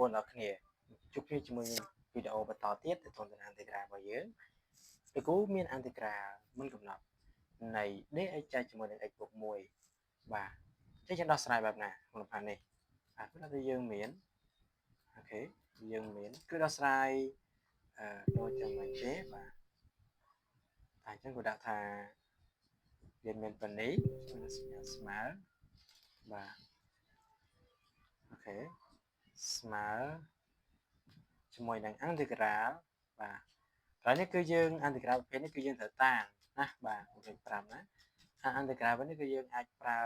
ប្អូនទាំងអស់គ្នាជួបគ្នាជាមួយនឹងវីដេអូបន្តទៀតទៅទៅនឹងអាំងតេក្រាលរបស់យើងលោកគ្រូមានអាំងតេក្រាលមិនកំណត់នៃ dx ចែកជាមួយនឹង x បូក1បាទអញ្ចឹងយើងដោះស្រាយបែបណាក្នុងផានេះបាទគឺថាយើងមាន OK យើងមានគឺដោះស្រាយអឺដូចចាំបាច់ទេបាទតែអញ្ចឹងគាត់ដាក់ថាយើងមានប៉ុណ្នេះសញ្ញាស្មើបាទ OK ស្មើជាមួយនឹងអាំងតេក្រាលបាទកន្លែងនេះគឺយើងអាំងតេក្រាលប្រភេទនេះគឺយើងត្រូវតាងណាបាទ5ណាអាំងតេក្រាលនេះគឺយើងអាចប្រើ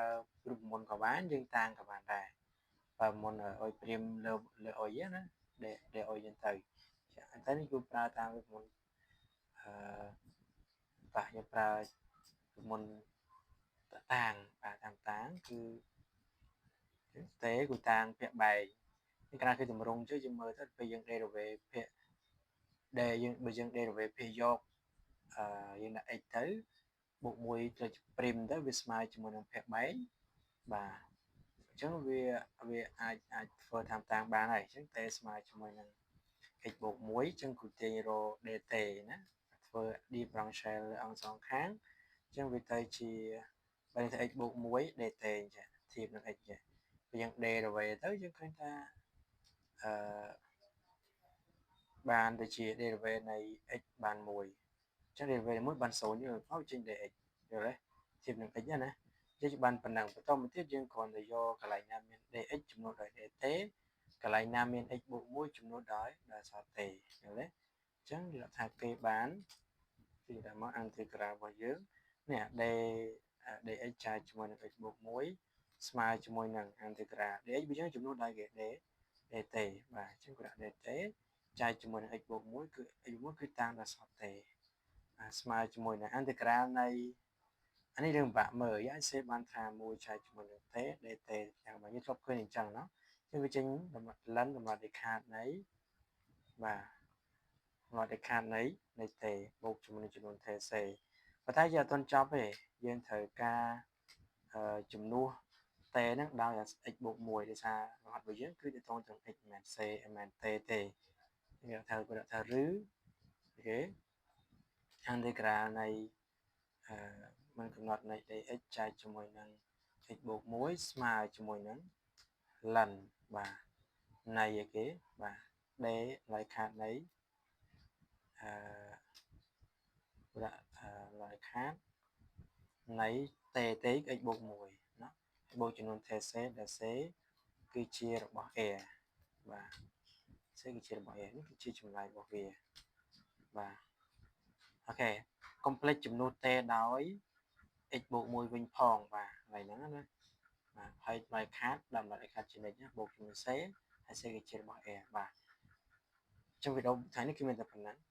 រូបមន្តក៏បានយើងតាងក៏បានដែរបើមុនអុយព្រាមលើលើអុយណាដេដេអុយយើងទៅតែនេះគឺប្រើតាមរូបមន្តអឺបាទយើងប្រើរូបមន្តតាងបាទតាមតាងគឺទេគឺតាងពាក្យបែកនេះកាលណាគឺតម្រង់ជឿយើងមើលទៅពេលយើង derivative ភាគដែលយើងបើយើង derivative ភាគយកអឺយើងដាក់ x ទៅបូក1ត្រូវ prime ទៅវាស្មើជាមួយនឹងភាគបែកបាទអញ្ចឹងវាវាអាចអាចធ្វើតាមតាងបានហើយអញ្ចឹង t ស្មើជាមួយនឹង x បូក1អញ្ចឹងគូទាញរក dt ណាធ្វើ differential លើអង្គសងខាងអញ្ចឹងវាទៅជាបើនេះថា x បូក1 dt អញ្ចឹងធៀបនឹង x អញ្ចឹងពេលយើង derivative ទៅយើងឃើញថាអឺបានទៅជា derivative នៃ x បាន1អញ្ចឹង derivative 1បាន0យើងឲ្យចេញ dx យល់ទេធៀបនឹង x ណាយើងបានប៉ុណ្ណឹងបន្តមកទៀតយើងគ្រាន់តែយកកន្លែងណាមាន dx ចំនួនដោយ dt កន្លែងណាមាន x បូក1ចំនួនដោយដោយអក្សរ t យល់ទេអញ្ចឹងយើងថាគេបានគឺដាក់មកអាំងតេក្រាលរបស់យើងនេះ d dx ចែកជាមួយនឹង x បូក1ស្មើជាមួយនឹងអាំងតេក្រាល dx វាយើងចំនួនដោយគេ d dt បាទអញ្ចឹងគាត់ដាក់ dt ចែកជាមួយនឹង x បូក1គឺ x បូក1គឺតាមដោយអក្សរ t បាទស្មើជាមួយនឹងអាំងតេក្រាលនៃអានេះរឿងពិបាកមើលយើងអាចសេបានថា1ចែកជាមួយនឹង t dt យ៉ាងបាទយើងធ្លាប់ឃើញអញ្ចឹងណោះចឹងវាចេញលិនកំណត់ដាច់ខាតនៃបាទកំណត់ដាច់ខាតនៃនៃ t បូកជាមួយនឹងចំនួន tc ប៉ុន្តែយើងអត់ទាន់ចប់ទេយើងត្រូវការជំនួស t ហ្នឹងដោយ x បូក1ដោយសាររហ័សរបស់យើងគឺទៅតងទាំង x មិនមែន c មិនមែន t ទេយើងថាគាត់ថាឬ OK អាំងតេក្រាលនៃអឺមិនកំណត់នៃ dx ចែកជាមួយនឹង x បូក1ស្មើជាមួយនឹង ln បាទនៃអីគេបាទ d ឡៃខាតនៃអឺដាក់ឡៃខាតនៃ t t x បូក1ណាបូកចំនួន tc ដែល c គឺជារបស់ a បាទ c គឺជារបស់ a នេះគឺជាចម្លើយរបស់វាបាទ OK កុំភ្លេចចំនួន t ដោយ x បូក1វិញផងបាទកន្លែងហ្នឹងណាបាទហើយចម្លើយខាតដល់ចម្លើយខាតជានិច្ចណាបូកជាមួយ c ហើយ c គឺជារបស់ a បាទអញ្ចឹងវីដេអូថ្ងៃនេះគឺមានតែប៉ុណ្ណឹង។